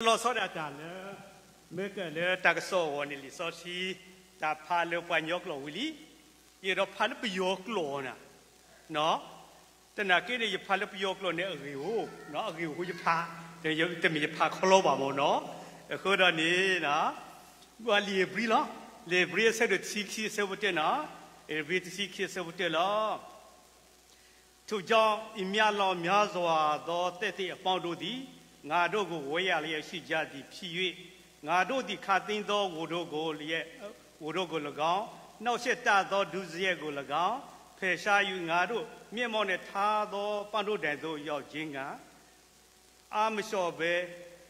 လီၤဆီဒၣ်တၢ်လၢ မ့ၢ်ကလၢတၢ်ကစီၣ်အဂီၢ်န့ၣ် လံာ်စီဆှံ တၢ်ဖးလၢပှၤကညီကျိာ်ဝံၤလံ, ယအဲၣ်ဒိးဖးလၢပယီၤကျိာ်နၤ, သနာ်က့န့ၣ် ယဖးလၢပယီၤကျိာ်န့ၣ် အဂ့ၢ်အိၣ်, အဂ့ၢ်အိၣ်ယဖး, တမ့ၢ်ယဖးခီလီၤဘၣ်မ့ၢ်နီၤ, အဃိဒီးန့ၣ် လံာ်ဧ့ၤဘြံၤလီၤ, လံာ်ဧ့ၤဘြံၤအဆၢဒိၣ်တဆံခံအဆၢဖိတၢန့ၣ်, ဧ့ၤဘြံၤတဆံခံအဆၢဖိတၢလီၤ. ထိုကြောင့် အများလောင်များစွာသော သက်သေအပေါင်းတို့သည် ငါတို့ကို ဝဲရ်လျက်ရှိကြသည်ဖြစ်၍ ငါတို့သည် ခပ်သိမ်းသော ဝတ်တို့ကိုလျက်, ဝတ်တို့ကိုလည်းကောင်း, နှောင့်ရှက်တတ်သော ဒုစရိုက်ကိုလည်းကောင်း, ဖယ်ရှား၍ ငါတို့မျက်မှောက်နှင့် ထါသော ပန်းတိုင်သို့ ရောက်ခြင်းငှာ အါမလျော့ဘဲ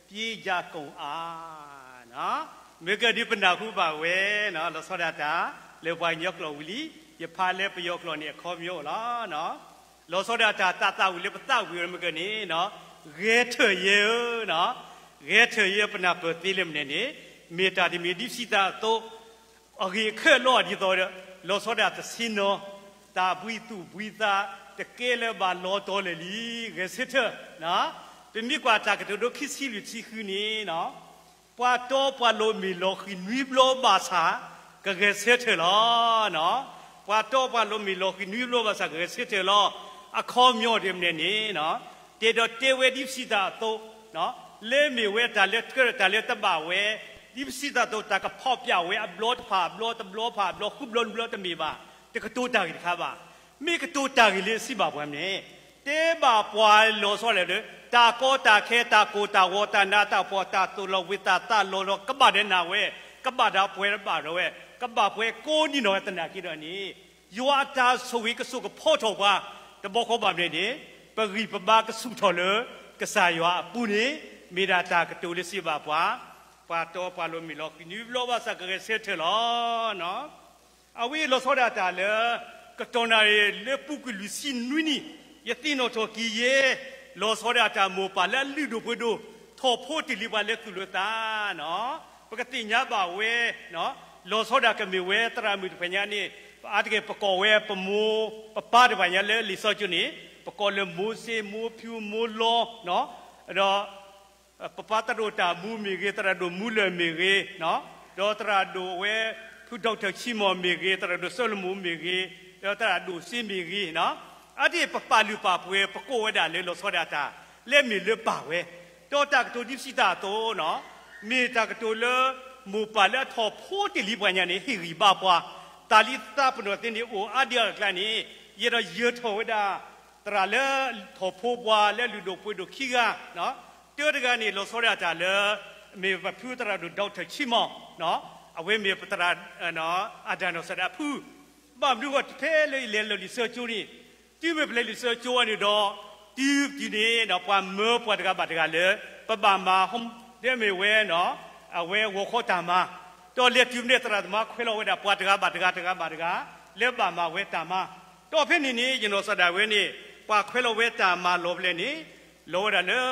ပြေးကြကုန်အံၤ. မ့ၢ်ကဒုးပနၢ်ဟူဘၣ်ဝဲ လီၤဆီဒၣ်တၢ် လၢပှၤကညီကျိာ်ဝံၤလံ, ယဖးလၢပယီၤကျိာ်န့ၣ် အခီပညီလီၤ. လီၤဆီဒၣ်တၢ် တၢ်သးဝံၣ်လၢပသးဝံၣ်ဝဲမ့ၢ်ကန့ၣ်, ဂဲၤထၢၣ်ယဲဧၢ, ဂဲၤထၢၣ်ယဲ ပနၢ်ပၢၢ်သ့လၢမနုၤန့ၣ်, မ့ၢ်တၢ်တမံၤဒ်ပစံးတၢ်အသိး အဂ့ၢ်အခဲလီၤဒ်သိးဒီး လီၤဆီဒၣ်တဆ့ၣ်နီၤ, တၢ်ဘှံးသူၣ်ဘှံးသး တကဲလၢၤဘၣ်လီၤတီၤလၢာ်လံ, ဂဲၤဆၢထၢၣ်, ပမ့ၢ်ကွၢ်တၢ်ကတိၤဒိ ခံဆံလွံၢ်ဆံဃုန့ၣ်, ပှၤတီပှၤလိၤမ့ၢ်လီၤဃံၤနွံဘျီဘၣ်ဆၣ် ကဂဲၤဆၢထၢၣ်လီၤ. ပှၤတီပှၤလိၤမ့ၢ်လီၤဃံၤနွံဘျီဘၣ်ဆၣ် ကဂဲၤဆၢထၢၣ်လီၤ. အခီပညီဒ်မနုၤန့ၣ်, တဲဒီးတဲဝဲဒ်ပစံးတၢ်အသိး, လၢမ့ၢ်ဝဲတၢ်လၢတကြၢးတၢ်လၢတဘၣ်ဝဲ, ဒ်ပစံးတၢ်အသိး တၢ်ကဖီၣ်ပျၢ်ဝဲအဘျီတဖၣ်အဘျီ တဘျီဖးအဘျီ ဃုဘျီနွံဘျီတမ့ၢ်ဘၣ်, တကတိၤတၢ်ဂ့ၢ်တခါဘၣ်. မ့ၢ်ကတိၤတၢ်ဂ့ၢ်လၢအစံးဘၣ်ပှၤမနုၤ, တဲဘၣ်ပှၤလီၤဆီဒၣ်တၢ်လၢ တၢ်ကီတၢ်ခဲ တၢ်ကိၢ်တၢ်ဂီၤ တၢ်နးတၢ်ဖှီၣ် တၢ်သိၣ်လီၤဝ့ၤ တၢ်သးလီၤဒီး ကဘၣ်ဒီးနၤဝဲ, ကဘၣ်ဒီးပှဲၤဘၣ်ဒီးဝဲ, ကဘၣ်ပှဲၤကိးနံၤနီၤဝဲသနာ်က့ဒီးန့ၣ်, ယွၤအတၢ်ဆိၣ်ဂ့ၤကစိာ်ကဖီထီၣ်ပှၤ တဘျီဃီဘၣ်မနုၤန့ၣ်, ပဂံၢ်ပဘါကဆူၣ်ထီၣ်လၢ ကစၢ်ယွၤအပူၤန့ၣ်, မ့ၢ်ဒၣ်တၢ်ကတိၤလၢစံးဘၣ်ပှၤ, ပှၤတီပှၤလိၤမ့ၢ်လီၤဃံၤနွံဘျီဘၣ်ဆၣ် ကဂဲၤဆၢထၢၣ်လီၤ. အဝဲလီၤဆီဒၣ်တၢ်လၢ ကတီၢ်နၣ်ရံၣ်လၢပူၤကွံာ်လွံၢ်ဆံနွံနံၣ်, ယသ့ၣ်နီၣ်ထီၣ်က့ၤယဲ, လီၤဆီဒၣ်တၢ်မိၢ်ပၢ်လၢအလုၢ်ဒိၣ်ပှ့ၤဒိၣ် ထီၣ်ဖိတ့ၢ်လံပှၤလၢသူၣ်လၢသး, ပကသ့ၣ်ညါဘၣ်ဝဲ, လီၤဆီဒၣ်ကမ့ၢ်ဝဲသရၣ်မုၣ်တဖၣ်ညါန့ၣ်, ပအါတက့ၢ်ပကိးဝဲပမိၢ်ပပၢ်တဖၣ်ညါလၢလံာ်စီဆှံကၠိန့ၣ်, ပကိးလၢမိၤၡ့ မိၤဖၠူ မိၤလီ, ဒီး ပပၢ်သရၣ်ဒိၣ်တၢ်မူမ့ၢ်ဂ့ၤ, သရၣ်ဒိၣ်မူလၢာ်မ့ၢ်ဂ့ၤ, ဒီးသရၣ်ဒိၣ်ဝဲ ဖု doctor ဆံမီၣ်မ့ၢ်ဂ့ၤ, သရၣ်ဒိၣ်စီၤလမူမ့ၢ်ဂ့ၤ, ဒီးသရၣ်ဒိၣ်စ့မ့ၢ်ဂ့ၤ, အါတက့ၢ်ပပာ်လုၢ်ပာ်ပှ့ၤ ပကိးဝဲဒၣ်လၢလီၤဆီဒၣ်တၢ် လၢမ့ၢ်လၢပၢ်ဝဲ, ဒီးတၢ်ကတိၤဒ်ပစံးတၢ်အသိး, မ့ၢ်တၢ်ကတိၤလၢ မိၢ်ပၢ်လၢအထီၣ်ဖိတ့ၢ်လံပှၤညါန့ၣ် ဟ့ၣ်ဂံၢ်ဘါပှၤ, တၢ်လံသးပနီၣ်သ့န့ၣ် အိၣ်အါဒံအါဂၤအကျါန့ၣ်, ယအဲၣ်ဒိးယၢၤထီၣ်ဝဲဒၣ် သရၣ်လၢထီၣ်ဖိပှၤလၢလုၢ်ဒိၣ်ပှ့ၤဒိၣ်ခံဂၤ, တၢတဂၤန့ၣ် လီၤဆီဒၣ်တၢ်လၢ မ့ၢ်ပဖုသရၣ်ဒိၣ် doctor ဆံမီၣ်, အဝဲမ့ၢ်ပသရၣ် အဒၣ်နီၢ်သရၣ်အဖု, ဘၣ်မနုၤဃိ ဖဲလၢယလဲၤလၢလံာ်စီဆှံကၠိန့ၣ်, တုၤမ့ၢ်ပလဲၤလံာ်စီဆှံကၠိဝဲန့ၣ်ဒီး, တုၤတံၤန့ၣ် ပှၤမၢပှၤတဂၤဘၣ်တဂၤလၢ ပဘၣ်မၤ ဒ်မ့ၢ်ဝဲ အဝဲဂီၤခီတၢ်မၤ, ဒီးလဲၤတုၤဖဲန့ၣ်သရၣ်သမါခွဲးလီၤဝဲဒၣ်ပှၤတဂၤဘၣ်တဂၤ တဂၤဘၣ်တဂၤ လၢဘၣ်မၤဝဲတၢ်မၤ, ဒီးဖဲန့ၣ်န့ၣ် ယနီၢ်သရၣ်ဝဲန့ၣ် ပှၤခွဲးလီၤဝဲတၢ်မၤလီၤဖဲလဲၣ်န့ၣ်, လီၤဝဲဒၣ်လၢ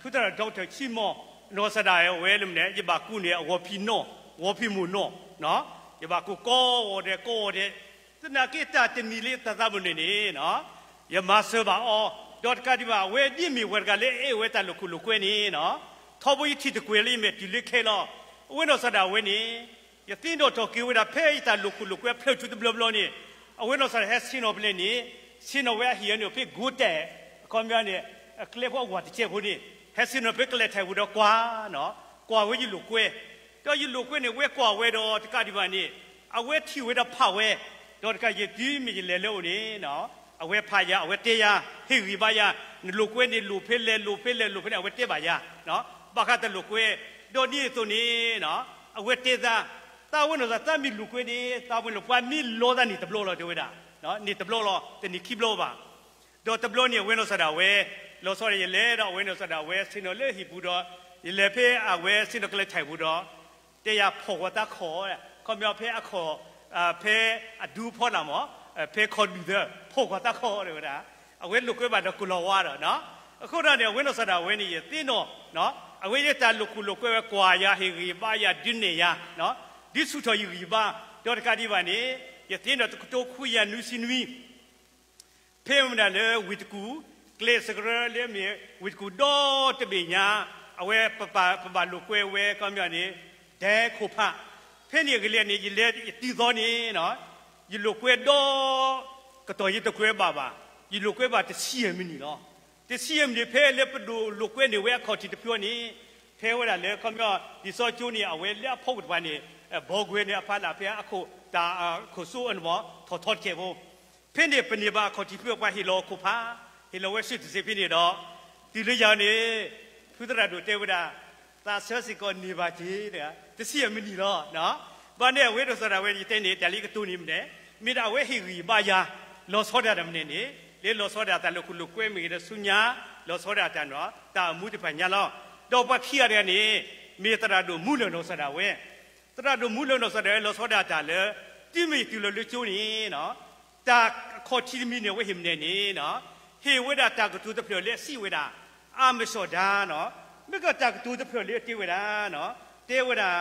ဖုသရၣ် doctor ဆံမီၣ်, နီၢ်သရၣ်ဝဲလၢမနုၤ ယဘၣ်ကူးန့ၣ် အဂီၤဖံးနီၣ်, ဂီၤဖံးမိၢ်နီၣ်, ယဘၣ်ကူးကိးဂီၤဒဲး ကိးဂီၤဒဲး, သနာ်က့တၢ်တမံၤလၢတၢ်သးမုၢ်န့ၣ်န့ၣ် ယမၤစၢၤဘၣ်အီၤ, ဒီးတကးဒံးဘၣ် အဝဲဒ်မ့ၢ်ဝဲတဂၤလၢအအဲၣ်ဝဲတၢ်လိာ်ခိၣ်လိာ်ကွဲန့ၣ်, ထီဘိယထံၣ်တကွဲၤလၢယမဲာ်တုၤလၢခဲလီၤ, အဝဲနီၢ်သရၣ်ဝဲန့ၣ် ယသ့ၣ်နီၣ်ထီၣ်က့ၤဝဲဒၣ်ဖဲယတၢ်လိာ်ခိၣ်လိာ်ကွဲဖျၢၣ်ထူတဘျီဘျီန့ၣ်, အဝဲနီၢ်သရၣ်ဟဲဆ့ၣ်နီၤဖဲလဲၣ်န့ၣ်, ဆ့ၣ်နီၤဝဲအဟံၣ်အန့ၣ်ဖဲ ကိးတဲၣ်, အခီပညီန့ၣ် အကျဲဖိအဝၤတစဲးဖိန့ၣ်, ဟဲဆ့ၣ်နီၤဖဲကလဲၤထၢၣ်ပူၤဒီးကွၢ်, ကွၢ်ဝဲယလိာ်ကွဲ, ဒီးယလိာ်ကွဲန့ၣ် ဝဲကွၢ်ဝဲဒီးတကးဒံးဘၣ်န့ၣ်, အဝဲထံၣ်ဝဲဒီးဖးဝဲ, ဒီးတကးယဲတုၤမ့ၢ်ယလဲၤလၢအအိၣ်န့ၣ်, အဝဲဖးယၤ အဝဲတဲယၤ ဟ့ၣ်ဂံၢ်ဘါယၤ, နလိာ်ကွဲန့ၣ်လိာ်ဖဲလဲၣ် လိာ်ဖဲလဲၣ် လိာ်ဖဲလဲၣ် အဝဲတဲဘၣ်ယၤ, ဘၣ်ဃးတၢ်လိာ်ကွဲ, ဒီးဒ်န့ၣ်အသိးန့ၣ်, အဝဲတဲသး, သးဝဲနီၢ်သရၣ် သးမ့ၢ်လိာ်ကွဲန့ၣ် သးဝဲလၢပှၤမ့ၢ်လီသးန့ၣ်တဘျီလီၤ တဲဝဲဒၣ်, န့ၣ်တဘျီလီၤ တန့ၢ်ခံဘျီဘၣ် ဒီးတဘျီန့ၣ် အဝဲနီၢ်သရၣ်ဝဲ, လီၤဆီဒၣ်ယလဲၤဒီးအဝဲနီၢ်သရၣ်ဝဲ ဆ့ၣ်နီၤလၢဟံၣ်ပူၤဒီး, ယလဲၤဖဲအဝဲဆ့ၣ်နီၤကလဲၤထၢၣ်ပူၤဒီး, တဲယၤဖီၣ်ကွၢ်သးခီၣ်, ခီပညီဖဲအခီၣ်, ဖဲအဒူဖီလာ်မး, ဖဲခီၣ်ဒူၣ်သၢ, ဖီၣ်ကွၢ်သးခီၣ်တဲဝဲဒၣ်, အဝဲလိာ်ကွဲဘၣ်ဒီးကိၢ်လီၤဝါဒီး, အဃိဒီးန့ၣ် အဝဲနီၢ်သရၣ်ဝဲန့ၣ် ယသ့ၣ်နီၣ်, အဝဲယတၢ်လိာ်ခိၣ်လိာ်ကွဲဝဲကွၢ်ယၤ ဟ့ၣ်ဂံၢ်ဘါယၤ ဒုးနဲၣ်ယၤ, ဒုးဆူၣ်ထီၣ်ယဂံၢ်ယဘါ, ဒီးတကးဒံးဘၣ်န့ၣ်, ယသ့ၣ်နီၣ်တကထိခွံကယၤနွံဆံနွံ ဖဲမနုၤလၢဝ့ၢ်တကူၣ်, ကျဲစကရၢလၢအမ့ၢ်ဝ့ၢ်တကူၣ်ဒီတဘ့ၣ်ညါ, အဝဲပဘၣ်လိာ်ကွဲဝဲ ခီပညီန့ၣ် ဒဲခိၣ်ဖး, ဖဲန့ၣ်အဂ့ၢ်လၢန့ၣ် ယလဲၤယတုၤသီန့ၣ် ယလိာ်ကွဲဒီး ကတီၢ်ယတကြၢးဘၣ်ဘၣ်, ယလိာ်ကွဲဘၣ်တဆံယဲၢ်မံးနံးလီၤ. တဆံယဲၢ်မံးနံး ဖဲလၢပဒိၣ်လိာ်ကွဲန့ၢ်ဝဲအခီၣ်ထံးတဖျၢၣ်န့ၣ် ဖဲဝဲဒၣ်လၢ ခီပညီ လံာ်စီဆှံကၠိန့ၣ် အဝဲလၢအဖီခိၣ်တဖၣ်န့ၣ် ဘီကွဲန့ၣ်အဖီလာ် ဖဲအခိၣ်တၢ်အခိၣ်စိအန့ၣ် ထီၣ်ထီတကဲးဖိ ဖဲန့ၣ်ပန့ၢ်ဘၣ်အခီၣ်ထံးတဖျၢၣ် ပှၤဟ့ၣ်လီၤခိၣ်ဖး, ဟ့ၣ်လီၤဝဲ စ့တစ့ ဖဲန့ၣ်ဒီး တုၤလၢယၤန့ၣ် ဖုသရၣ်ဒိၣ်တဲဝဲဒၣ်, သးဆၢစ့ၢ်ကီးန့ၢ်ဘၣ်က့ၤ တဆံယဲၢ်မံးနံးလီၤ. ဘၣ်န့ၣ် အဝဲဒိးစးဒၣ်ဝဲ ယတဲန့ၣ် တၢ်လၢယကတိၤန့ၣ်မနုၤလဲၣ်, မ့ၢ်ဒၣ်အဝဲဟ့ၣ်ဂံၢ်ဘါယၤ လီၤဆီဒၣ်တၢ်မနုၤန့ၣ် လၢလီၤဆီဒၣ်တၢ်လၢခိၣ်လိာ်ကွဲမ့ၢ်ဂ့ၤဒီးဆူညါ လီၤဆီဒၣ်တၢ်န့ၣ် တၢ်အမူတဖၣ်ညါလီၤ. ဒီးပှၤခံဂၤတဂၤန့ၣ် မ့ၢ်သရၣ်ဒိၣ်မူလၢာ်လီၤဆီဒၣ်ဝဲ သရၣ်ဒိၣ်မူလၢာ်လီၤဆီဒၣ်ဝဲ လီၤဆီဒၣ်တၢ်လၢ တုၤမ့ၢ်တုၤလီၤလၢကၠိန့ၣ် တၢ်အခီၣ်ထံးတမံၤန့ၣ် အဝဲဟ့ၣ်မနုၤန့ၣ် ဟ့ၣ်ဝဲဒၣ်တၢ်ကတိၤတဖျၢၣ်လၢအစံးဝဲဒၣ် အါမးဆှဲဒါ မ့ၢ်ကတၢ်ကတိၤတဖျၢၣ်လၢအတဲဝဲဒၣ် တဲဝဲဒၣ်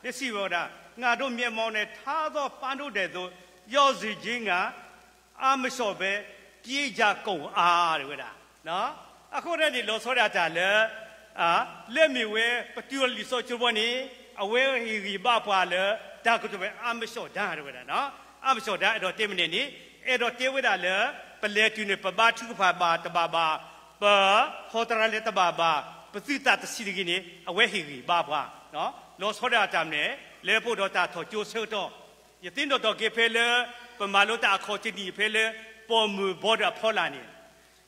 လၢစံးဝဲဒၣ် ငါတို့မျက်မှောက်နဲ့ ထါသောပန်းတိုင်တို့ ရောက်စေခြင်းငှာ အါမးဆှဲဘဲ ပြေးကြကုန်အံၤ တဲဝဲဒၣ်. အဃိန့ၣ် လီၤဆီဒၣ်တၢ်လၢ လၢမ့ၢ်ဝဲ ပတုၤလီၤလံာ်စီဆှံကၠိဘီန့ၣ် အဝဲဟ့ၣ်ဂံၢ်ဘါပှၤလၢ တၢ်ကတိၤဝဲ အါမးဆှဲဒါ တဲဝဲဒၣ်. အါမးဆှဲဒါ အဲၣ်ဒိးတဲမနုၤန့ၣ် အဲၣ်ဒိးတဲဝဲဒၣ်လၢ ပလဲၤတုၤန့ၣ် ပဘါထုကဖၣ်ဘၣ်တဘၣ်ဘၣ်, ပဟီတရါလဲၤတဘၣ်ဘၣ်, ပသုးသးတဆံးတဂ့ၤန့ၣ် အဝဲဟ့ၣ်ဂံၢ်ဘါပှၤ လီၤဆီဒၣ်တၢ်မနုၤလဲၣ် လၢပအိၣ်ဒီးတၢ်ထီၣ်ကၠိဆၢကတီၢ် ယသ့ၣ်နီၣ်ထီၣ်က့ၤဖဲလၢ ပမၤလိတၢ်အခီၣ်ထံးတနံၤဖဲလၢ ပိာ်မုၣ်ဘီဒီးအဖီလာ်န့ၣ်,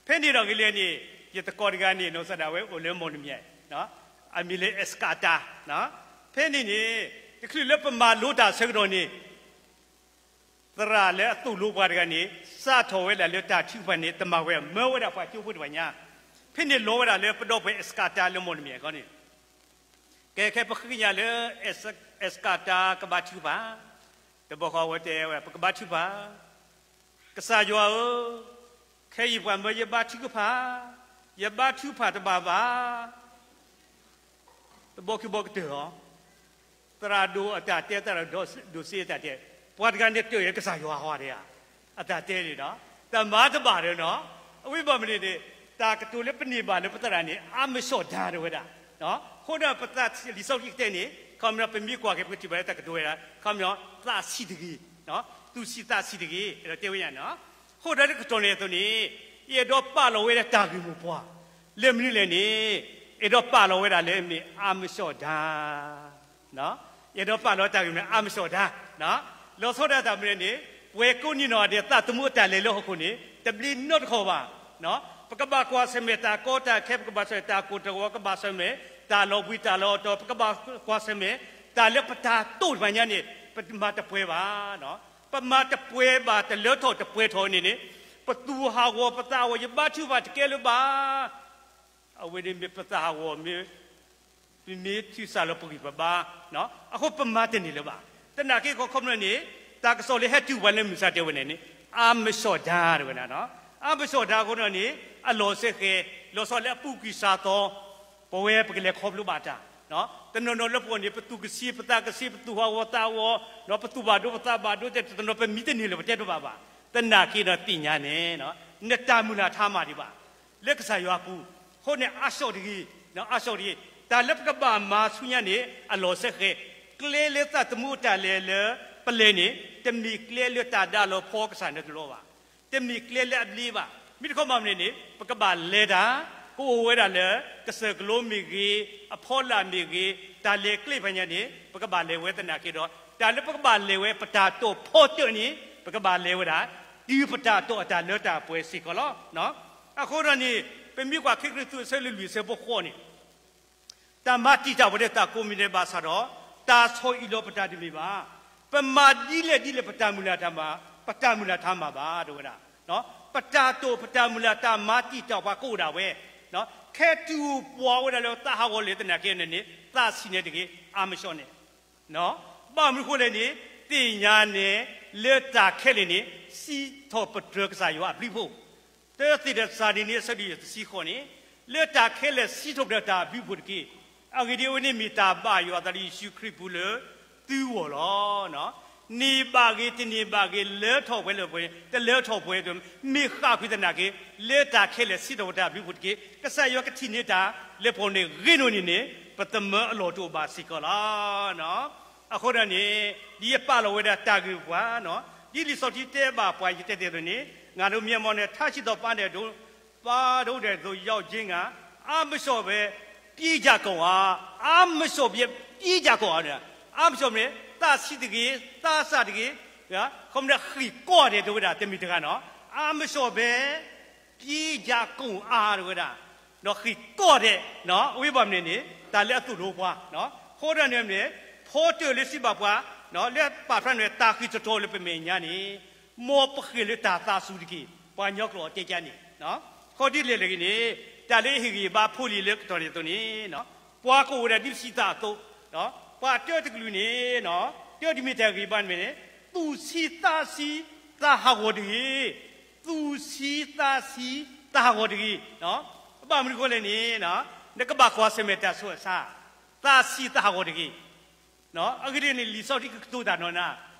ဖဲန့ၣ်ဒီးဂ့ၤလဲၣ်န့ၣ် ယသကိးတဂၤန့ၣ် လီၤဆီဒၣ်ဝဲအိၣ်လၢမီၢ်နမံၤ, အမံၤလၢ Escata, ဖဲန့ၣ်န့ၣ် တချုးလၢပမၤလိတၢ်ဆၢကတီၢ်န့ၣ် သရၣ်လၢအသိၣ်လိပှၤတဂၤန့ၣ် စးထီၣ်ဝဲဒၣ်လၢတၢ်ထုကဖၣ်န့ၣ် တမၤဝဲ မၢဝဲဒၣ်ပှၤကၠိဖိတဖၣ်ညါ, ဖဲန့ၣ်လီၤဝဲဒၣ်လၢပဒီပုၢ်ဝဲၢ် Escata လၢမီၢ်နမံၤအဂီၢ်န့ၣ် ကဲခဲပဃ့ကညးလၢ Escata ကဘါထုကဖၣ်, တဘျီဃီအဝဲတဲဝဲ ပကဘါထုကဖၣ်, ကစၢ်ယွၤဧၢ, ခဲအံၤပှၤမၢယဘါထုကဖၣ်, ယဘါထုကဖၣ်တဘၣ်ဘၣ် တဘီခံဘီကတၢၢ်လီၤ. သရၣ်ဒိၣ်အတၢ်တဲ သရၣ်ဒိၣ်စ့အတၢ်တဲ, ပှၤတဂၤန့ၣ်တၢၢ်အံၤကစၢ်ယွၤဟီဒံးဧါ, အတၢ်တဲန့ၣ်ဒီး တမၤတဘၣ်ဒီးနီၤ, အဝဲဘၣ်မနုၤန့ၣ် တၢ်ကတိၤလၢပန့ၢ်ဘၣ်လၢပသရၣ်န့ၣ် အါမးဆှဲဒါတဲဝဲဒၣ်, အဃိဒီးပသးလံာ်စီဆှံကတဲန့ၣ် ခီပညီပမ့ၢ်ကွၢ်က့ၤပကထံၣ်ဘၣ်လၢတၢ်ကတိၤဝဲဒၣ် ခီပညီ သးဆံးတဂ့ၤ, သူၣ်ဆံးသးဆံးတဂ့ၤ အဲၣ်ဒိးတဲဝဲညါနီၤ, အဃိဒီးလၢကတီၢ်န့ၣ်အသိးန့ၣ် ယအဲၣ်ဒိးပာ်လီၤဝဲဒၣ်တၢ်ဂ့ၢ်မိၢ်ပှၢ် လၢမနုၤလဲၣ်န့ၣ် အဲၣ်ဒိးပာ်လီၤဝဲဒၣ်လၢမ့ၢ်အါမးဆှဲဒါ ယအဲၣ်ဒိးပာ်လီၤတၢ်ဂ့ၢ်မ့ၢ်အါမးဆှဲဒါ, လီၤဆီဒၣ်တၢ်မနုၤန့ၣ် ပှၤကိးနံၤနီၢ်ဒဲးသးသမူအတၢ်လဲၤလၢဟီၣ်ခိၣ်န့ၣ် တဘျ့နီတခီၣ်ဘၣ်, ပကဘၣ်ကွၢ်ဆၢၣ်မဲာ်တၢ်ကီတၢ်ခဲ ပကဘၣ်ဆၢၣ်မဲာ်တၢ်ကိၢ်တၢ်ဂီၤ ကဘၣ်ဆၢၣ်မဲာ်တၢ်လီၤဘှံးတၢ်လီၤတီၤ ပကဘၣ်ကွၢ်ဆၢၣ်မဲာ် တၢ်လၢပတၢ်တိာ်တဖၣ်ညါန့ၣ် ပမၤတပှဲၤဘၣ်, ပမၤတပှဲၤဘၣ် တလၢထီၣ်တပှဲၤထီၣ်န့ၣ်န့ၣ် ပသူၣ်ဟးဂီၤပသးဟးဂီၤ ယဘါထုကဖၣ်တကဲလၢၤဘၣ် အဝဲန့ၣ်မ့ၢ်ပသးဟးဂီၤမ့ၢ် ပမ့ၢ်ထုးစးလီၤပဂံၢ်ပဘါ, အဃိပမၤတန့ၢ်လၢၤဘၣ်. သနာ်က့ခီခီမ့ၢ်န့ၣ် တၢ်ကစီၣ်လၢဟဲတုၤပှၤလၢမုၢ်မဆါတဲဝဲန့ၣ်န့ၣ် အါမးဆှဲဒါတဲဝဲဒၣ်, အါမးဆှဲဒါအဃိဒီးန့ၣ် အလီၢ်စဲဃဲၤ လီၤဆီလၢအပူၤကွံာ်စှၤသီ ပဝဲပကလဲၤခီဖျိဘၣ်တၢ်, တနီၤနီၤလၢပဂီၢ်န့ၣ် ပသူၣ်ကဆံးပသးကဆံး ပသူၣ်ဟးဂီၤသးဟးဂီၤ ပသူၣ်ဘၣ်ဒိပသးဘၣ်ဒိ တဲတနီၤ ပမံတန့ၢ်လၢၤ ပတဲတဘၣ်ဘၣ်. သနာ်က့ဒီးသ့ၣ်ညါန့ၣ် နတၢ်မုၢ်လၢ်ထါမၢ်ဒံးဘၣ် လၢကစၢ်ယွၤအပူၤ, အဃိန့ၣ် အါဆှဲတဂ့ၤ, အါဆှဲတဂ့ၤ, တၢ်လၢပကဘၣ်မၤဆူညါန့ၣ် အလီၢ်စဲဃဲၤ, ကျဲလၢသးသမူအတၢ်လဲၤလၢပလဲၤန့ၣ် တမ့ၢ်ကျဲလၢတၢ်ဒၣ်လီၤဖီကစၢ်န့ၣ်တလီၤဘၣ်, တမ့ၢ်ကျဲလၢအဘျ့ဘၣ်. မ့ၢ်တခီမ့ၢ်န့ၣ်န့ၣ် ပကဘၣ်လဲၤတၢ် ကအိၣ်ဝဲဒၣ်လၢ ကစၢၢ်ကလိမ့ၢ်ဂ့ၤ, အဖီလာ်မ့ၢ်ဂ့ၤ, တၢ်လဲၤကျဲတဖၣ်ညါန့ၣ် ပကဘၣ်လဲၤဝဲသနာ်က့ဒီး တၢ်လၢပကဘၣ်လဲၤဝဲ ပတၢ်တိာ်ဖီတၢၣ်န့ၣ် ပကဘၣ်လဲၤဝဲဒၣ် တုၤပတၢ်တိာ်အတၢ်လၢတၢ်ပှဲၤစ့ၢ်ကီးလီၤ. အဃိဒီးန့ၣ် ပမ့ၢ်ကွၢ်ခဲကရံၣ်သူးအဆၢလွံၢ်အဆၢဖိဃိးန့ၣ် တၢ်မၤတံာ်တာ်ပှၤဒီးတၢ်ကိးမံၤဒဲးဘၣ်ဆၣ်ဒီး တၢ်ဆီၣ်အံၣ်လီၤပတၢ်တမ့ၢ်ဘၣ်. ပမၤဒ်လဲၣ်ဒ်လဲၣ် ပတၢ်မုၢ်လၢ်တၢ်မၤ, ပတၢ်မုၢ်လၢ်တၢ်မၤဘၣ် တဲဝဲဒၣ်. ပတၢ်တိာ်ပတၢ်မုၢ်လၢ်တၢ်မၤတံာ်တာ်ပှၤကအိၣ်ဒၣ်ဝဲ, ခဲတုၤပှၤဝဲဒၣ်လၢသးဟးဂီၤလၢသနာ်က့န့ၣ်န့ၣ် သးဆံးန့ၣ်တဂ့ၤ အါမးဆှဲန့ၣ် ဘၣ်မနုၤအဃိလဲၣ်န့ၣ် သ့ၣ်ညါန့ၣ် လၢတၢ်ခဲလၢာ်န့ၣ် စံးထီၣ်ပတြၢၤကစၢ်ယွၤအဘျုးအဖှိၣ်, တၢသ့ၣ်တစၤဒ်န့ၣ် အဆၢဒိၣ်ယဲၢ်တဆံဃိးန့ၣ် လၢတၢ်ခဲလၢာ်စံးထီၣ်ပတြၢၤတၢ်အဘျုးအဖှိၣ်တက့ၢ်. အဂ့ၢ်ဒ်အံၤ အဝဲန့ၣ်မ့ၢ်တၢ်ဘၣ်ယွၤအသးလၢယ့ၣ်ၡူးခရံာ်အပူၤလၢသုဂီၢ်လီၤ. န့ၢ်ဘၣ်ဂ့ၤတန့ၢ်ဘၣ်ဂ့ၤ လၢထီၣ်ပှဲၤလၢပှဲၤ တလၢထီၣ်ပှဲၤဒီး မ့ၢ်ဃၣ်ကွံာ်သနာ်က့ လၢတၢ်ခဲလၢာ်စံးထီၣ်ပတၢ်ဘျုးဖှိၣ်တက့ၢ်. ကစၢ်ယွၤကထံၣ်န့ၢ်တၢ်လၢပဂီၢ်န့ၣ် ဂ့ၤနီၢ်န့ၣ်န့ၣ် ပသမၢအလီၢ်တအိၣ်ဘၣ်စ့ၢ်ကီးလီၤ. အဃိဒီးန့ၣ် ဒ်ယပာ်လီၤဝဲဒၣ်တၢ်ဂ့ၢ်ပှၤ, ဒ်လံာ်စီဆှံတဲဘၣ်ပှၤ ယတဲတ့ၢ်အသိးန့ၣ် ငါဒိးမံမီၢ်န့ၣ် ထါစံးထီၣ်ပာ်ဒဲးဒိ ပာ်ဒိၣ်ဒဲးသိး ရောက်ခြင်းငှာ အါမစီၣ်ဘဲ ပြေးကြကုန်အါ, အါမစီၣ်ဘဲ ပြေးကြကုန်အါ, အါမစီၣ်ဘဲန့ၣ် သးဆံးတဂ့ၤ, သးစၢ်တဂ့ၤ, ခီမ့ၢ်ဃ့ၢ်ကီၢ်ဒဲးတဝဲဒၣ် တမံၤတဂၤနီၤ, အါမစီၣ်ဘဲ ပြေးကြကုန်အါ တဝဲဒၣ်, ဒီးဃ့ၢ်ကီၢ်ဒဲး, အဝဲဘၣ်မနုၤန့ၣ် တၢ်လၢအသိၣ်လိပှၤ, အဃိဒီးန့ၣ်န့ၣ် ဖီတၢၣ်လၢစံးဘၣ်ပှၤ လၢပာ်ဖျါန့ၣ် တၢ်ဃံးတတီၤလၢပမဲာ်ညါန့ၣ် မ်ပဃ့ၢ်လၢတၢ်သးစူၤတက့ၢ်. ပှၤကညီကျိာ်အတဲကါန့ၣ်, ဃိဒ်လဲၣ်လဲၣ်ဂ့ၤန့ၣ် တၢ်လၢအဟ့ၣ်ဂံၢ်ဘါဖိလံၤလၢကတီၢ်ဒဲးအသိးန့ၣ် ပှၤကအိၣ်ဝဲဒၣ်ဒ်ပစံးသးအသိး, ပှၤတၢတကလုာ်န့ၣ် တၢတမံၤတၢ်ဂံၢ်ဘါန့ၣ် သူၣ်ဆံးသးဆံးသးဟးဂီၤတဂ့ၤ, သူၣ်ဆံးသးဆံးသးဟးဂီၤတဂ့ၤ. ဘၣ်မနုၤအဃိလဲၣ်န့ၣ် နကဘၣ်ကွၢ်ဆၢၣ်မဲာ်တၢ်ဆူးတၢ်ဆါ, သးဆံးသးဟးဂီၤတဂ့ၤ. အဂ့ၢ်ဒ်န့ၣ် လံာ်စီဆှံကကတိၤတၢ်နီၢ်နီၢ်,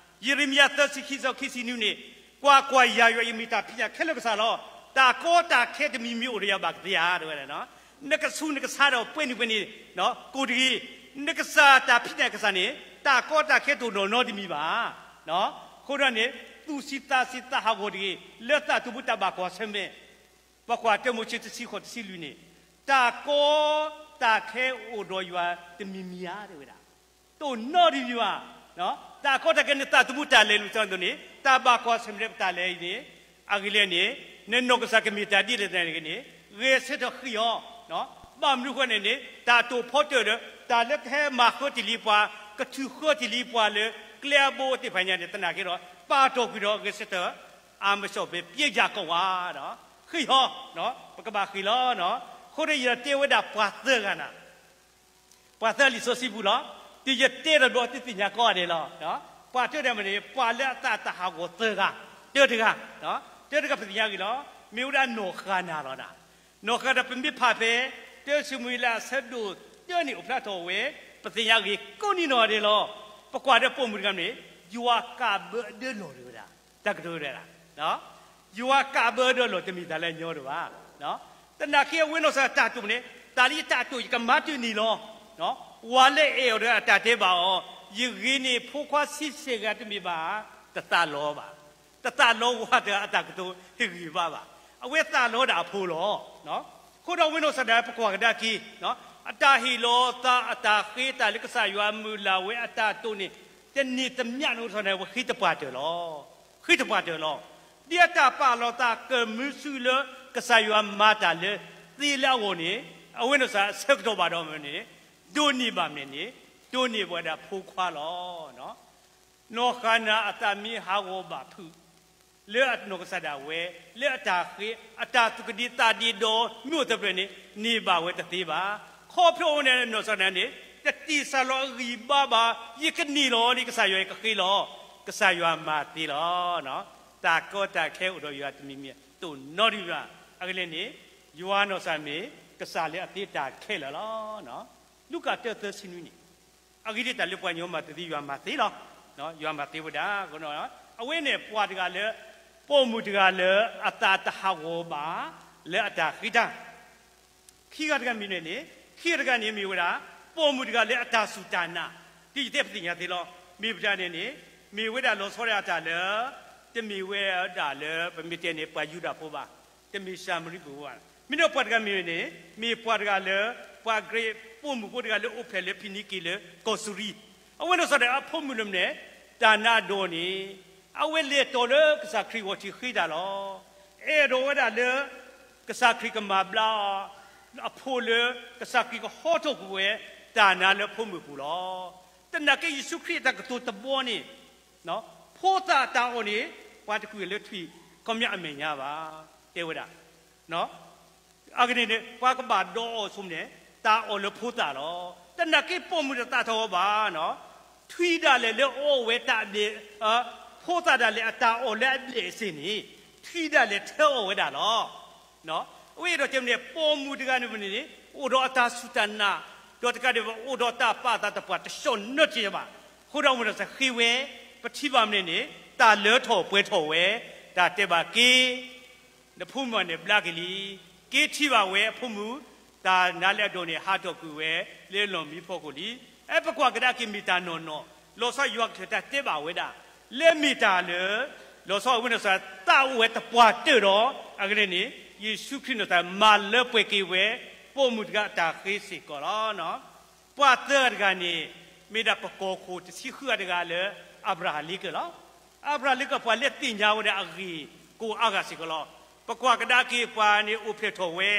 ယံးရမံယၤ သၢဆံခံ ဆၢခံဆံနွံန့ၣ်, ကွၢ်ကွၢ်, ယၤယွၤအံၤမ့ၢ်တၢ်ဖံးတၢ်ညၣ်ခဲလၢာ်ကစၢ်လီၤ. တၢ်ကီတၢ်ခဲတမံၤမံၤအိၣ်ဒီးယၤဘၣ်ကသ့ဧါ တဲဝဲဒၣ်. နကဆူးနကဆါဒီးပှဲၤနုာ်ပှဲၤနုာ် ကိးတဂ့ၤ, နကစၢ်တၢ်ဖံးတၢ်ညၣ်ကစၢ်န့ၣ် တၢ်ကီတၢ်ခဲတအိၣ်နီၢ်နီၢ်တမံၤဘၣ်. အဃိဒီးန့ၣ် သူၣ်ဆံးသးဆံးသးဟးဂီၤတဂ့ၤ, လၢသးသမူတၢ်ဘၣ်ကွၢ်ဆၢၣ်မဲာ် ပကွၢ်တၢမိၤၡ့တဆံဃိး တဆံလွံၢ်န့ၣ်, တၢ်ကီတၢ်ခဲအိၣ်ဒီးယွၤတမံၤမံၤဧါ တဲဝဲဒၣ်. တအိၣ်နီတမံၤဘၣ်. တၢ်ကီတၢ်ခဲန့ၣ် သးသမူတၢ်လဲၤလိာ်သးအသိးန့ၣ် တၢ်ဘၣ်ကွၢ်ဆၢၣ်မဲာ်လၢပတၢ်လဲၤအံၤန့ၣ်, အဂ့ၢ်လဲၣ်န့ၣ် နနီၢ်ကစၢ်ကမ့ၢ်တၢ်ဒ်လဲၣ်သနာ်က့န့ၣ် ဂဲၤဆၢထၢၣ်ဃ့အီၤ. ဘၣ်မနုၤအဃိန့ၣ်န့ၣ် တၢ်တိာ်ဖီတၢၣ်ဒီး တၢ်လၢကဟဲမၤဃၢတ့ၢ်လံပှၤ, ကထုးဃၢတ့ၢ်လံပှၤလၢ ကျဲအဘိသ့ၣ်တဖၣ်ညါန့ၣ် သနာ်က့ဒီး ပာ်တီၢ်ကွံာ်ဒီးဂဲၤဆၢထၢၣ် အါမစီၣ်ဘဲ ပျဲယၤကိးဝါဒီး ဃ့ဟီ, ပကဘၣ်ဃ့လီၤ. အဃိဒီးယတဲဝဲဒၣ်ပှၤသၢဂၤနၤ, ပှၤသၢဂၤလံာ်စီဆှံပူၤလီၤ. တုၤယတဲဒီးဘျီသုသ့ၣ်ညါကိးဂၤဒဲးလီၤ. ပှၤတၢတဂၤမ့ၢ်န့ၣ် ပှၤလၢအသးတဟးဂီၤသၢဂၤ, တၢတဂၤ, တၢတဂၤပသ့ၣ်ညါဂ့ၤလီၤ. မ့ၢ်ဝဲဒၣ်နီၢ်ဃၤနၤလီၤနၤ. နီၢ်ဃၤနၤ ပမ့ၢ်ဖးဖဲ တၢၡမူၤအ့လးအဆၢဒိၣ်တၢန့ၣ် အိၣ်ဖျါထီၣ်ဝဲ ပသ့ၣ်ညါဂ့ၤကိးနံၤနီၢ်ဂၤဒဲးလီၤ. ပကွၢ်ဒီးပိာ်မုၣ်တဂၤန့ၣ် ယွၤကးဘၢအဒၢလီၢ်တဂၤဝဲဒၣ်, တၢ်ကတိၤဝဲဒၣ် ယွၤကးဘၢအဒၢလီၢ် တမ့ၢ်တၢ်လၢအညီတဂၤဘၣ်. သနာ်က့အဝဲနီၢ်ကစၢ်တၢ်တိာ်န့ၣ် တၢ်လၢယတၢ်တိာ် ယကမၤတၢ်န့ၣ်လီၤ. ဝၤလၢအအဲၣ်အီၤဒီးအတၢ်တဲဘၣ်အီၤ, ယဂ့ၤန့ၢ်ဖိခွါဆံဆဲၣ်ဂၤတမ့ၢ်ဘၣ်, တသးလီၤဘၣ်. တသးလီၤဝၤတဂၤအတၢ်ကတိၤဟ့ၣ်ဂံၢ်ဘါဘၣ်. အဝဲသးလီၤဒၣ်အဖိလီၤ. အဃိဒီးအဝဲနီၢ်ကစၢ်ဒၣ်ပကွၢ်ကဒါက့ၤ အတၢ်ဟ့ၣ်လီၤသး အတၢ်ဃ့တၢ်လၢကစၢ်ယွၤမုၢ်လၢ်ဝဲအတၢ်တိာ်န့ၣ် တန့ၢ်တမံၤနီၢ်ကစၢ်န့ၣ် ဝဲဃ့တပှၢ်တၢၢ်လီၤ. ဃ့တပှၢ်တၢၢ်လီၤ. ဒ်အတၢ်ပာ်လီၤသးကမုာ်ဆူၣ်လၢ ကစၢ်ယွၤမၤတၢ်လၢသ့လၢအဂီၢ်န့ၣ် အဝဲနီၢ်ကစၢ်အဆၢကတီၢ်ဘၣ်ဒီးမ့ၢ်န့ၣ် ဒိးန့ၢ်ဘၣ်မ့ၢ်န့ၣ် ဒိးန့ၢ်ဘၣ်ဝဲဒၣ်ဖိခွါလီၤ. နီၢ်ဃၤနၤအသးမ့ၢ်ဟးဂီၤဘၣ်ဖုး လၢအနီၢ်ကစၢ်ဒၣ်ဝဲ လၢအတၢ်ဃ့ အတၢ်သူၣ်ကဒံသးဒံဒီး မ့ၢ်အိၣ်သပှၢ်န့ၣ် န့ၢ်ဘၣ်ဝဲတသ့ဘၣ်. ခီဖျိအဝဲန့ၣ်နီၢ်ကစၢ်ဒၣ်န့ၣ် တတ့ၢ်စၢ်လီၤအဂံၢ်ဘါဘၣ်. ယကန့ၢ်လီၤဒီး ကစၢ်ယွၤယကဃ့လီၤ. ကစၢ်ယွၤမၤသ့လီၤ. တၢ်ကီတၢ်ခဲအိၣ်ဒီးယွၤတမံၤမံၤ တအိၣ်နီတမံၤဘၣ်. အဂ့ၢ်လဲၣ်န့ၣ် ယွၤနီၢ်ကစၢ်မ့ၢ် ကစၢ်လၢအသ့တၢ်ခဲလၢာ်လီၤ. လူၤကၣ်တၢသၢဆံနွံန့ၣ် အဂ့ၢ်ဒ်အံၤ တၢ်လၢပှၤကညီမၤသ့ ယွၤမၤသ့လီၤ. ယွၤမၤသ့ဝဲဒၣ်. အဝဲန့ၣ်ပှၤတဂၤလၢ ပိာ်မုၣ်တဂၤလၢ အသးတဟးဂီၤဘၣ် လၢအတၢ်ဃ့တၢ် ခံဂၤတဂၤမ့ၢ်န့ၣ်န့ၣ် ခံဂၤတဂၤန့ၣ်မ့ၢ်ဝဲဒၣ် ပိာ်မုၣ်တဂၤလၢအတၢ်စူၢ်တၢ်နာ် ဒ်ယတဲပသ့ၣ်ညါသ့လီၤ. မ့ၢ်ပတၢ်န့ၣ်န့ၣ် မ့ၢ်ဝဲဒၣ်လီၤဆီဒၣ်တၢ်လၢ တမ့ၢ်ဝဲဒၣ်လၢ ပမ့ၢ်တဲန့ၣ် ပှၤယူဒၤဖိဘၣ်, တမ့ၢ်ၡၤမရံပူၤဘၣ်. မ့ၢ်ဒီးပှၤတဂၤမ့ၢ်န့ၣ် မ့ၢ်ပှၤတဂၤလၢ ပှၤကရ့ၣ်ပိာ်မုၣ်ဖိတဂၤလၢအိၣ်ဖျဲၣ်လၢဖံနံက့ၤလၢကီၢ်စူရံ. အဝဲနီၢ်ကစၢ်ဒၣ်အဖိမုၣ်လၢမနုၤ တၢ်နါအဒိၣ်န့ၣ် အဝဲလဲၤတီၤလၢကစၢ်ခရံာ်အဂီၢ်ထံးဃ့တၢ်လီၤ. အဲၣ်ဒိးဝဲဒၣ်လၢ ကစၢ်ခရံာ်ကမၤဘျါအီၤ အဖိလၢ ကစၢ်ခရံာ်ကဟီထီၣ်ကွံာ်ဝဲ တၢ်နါလၢအဖိမုၣ်ပူၤလီၤ. သနာ်က့ယ့ၣ်ၡူးခရံာ်အတၢ်ကတိၤတဘီန့ၣ် ဖိသၣ်တၢ်အီၣ်န့ၣ် ပှၤတကွံာ်လၢထွံၣ်ခီပညီအမဲာ်ညါဘၣ် တဲဝဲဒၣ်. အဂ့ၢ်န့ၣ်န့ၣ် ပှၤကဘၣ်ဒီးအီၤဆိမိၣ်န့ၣ် တၢ်အီၣ်လၢဖိသၣ်လီၤ. သနာ်က့ပိာ်မုၣ်တသးထီၣ်အီၤဘၣ် ထွံၣ်ဒၣ်လဲာ်လၢအီၣ်ဝဲတၢ်အဘျဲၣ်, ဖိသၣ်ဒၣ်လဲာ်အတၢ်အီၣ်လၢအဘျဲၣ်အစ့ၣ်န့ၣ် ထွံၣ်ဒၣ်လဲာ်ထၢအီၣ်ဝဲဒၣ်လီၤ. အဝဲအဲၣ်ဒိးတဲမ့ၢ်န့ၣ် ပိာ်မုၣ်တဂၤန့ၣ်မ့ၢ်န့ၣ် အိၣ်ဒီးအတၢ်စူၢ်တၢ်နာ် ဒီးတကးဒံးဘၣ် အိၣ်ဒီးတၢ်ပာ်သးသပှၢ်တဆှီၣ်နီတစဲးဘၣ်. အဃိဒီးအဝဲဒၣ်ဃ့ဝဲ ပထံၣ်ဘၣ်မနုၤန့ၣ် တၢ်လၢထီၣ်ပှဲၤထီၣ်ဝဲ, တၢ်တဲဘၣ်က့ၤ နဖိမုၣ်န့ၣ်ဘျါက့ၤလံ, က့ၤထံၣ်ဘၣ်ဝဲအဖိမုၣ်, တၢ်နါလၢအဒိၣ်န့ၣ် ဟးထီၣ်ကွံာ်ဝဲလၢလီၢ်မံဖီခိၣ်လံ. အဲ ပကွၢ်ကဒါက့ၤမ့ၢ်တၢ်နီၢ်နီၢ်, လီၤဆီယွၤကထၢၣ်တၢ်တဲဘၣ်ဝဲဒၣ်, လၢမ့ၢ်တၢ်လၢ လီၤဆီအဝဲနီၢ်စၢ်ဒၣ်သးအိၣ်ဝဲသပှၢ်တၢၢ်ဒီး အဂ့ၢ်န့ၣ် ယ့ၣ်ၡူးခရံာ်နီၢ်စၢ်ဒၣ်မၤလၢပှဲၤက့ၤဝဲ ပိာ်မုၣ်တဂၤအတၢ်ဃ့စ့ၢ်ကီးလီၤ. ပှၤသၢဂၤတဂၤန့ၣ် မ့ၢ်ဒၣ်ပကီၢ်ခိၣ်တဆံဃုဂၤတဂၤလၢ အၤဘြၤဟၣ်လ့ကၢၢ်လီၤ. အၤဘြၤဟၣ်လ့ကၢၢ် ပှၤလၢသ့ၣ်ညါဝဲဒၣ်အဂ့ၢ်ကိးအါဂၤစ့ၢ်ကီးလီၤ. ပကွၢ်ကဒါက့ၤပှၤန့ၣ်အိၣ်ဖျဲၣ်ထီၣ်ဝဲ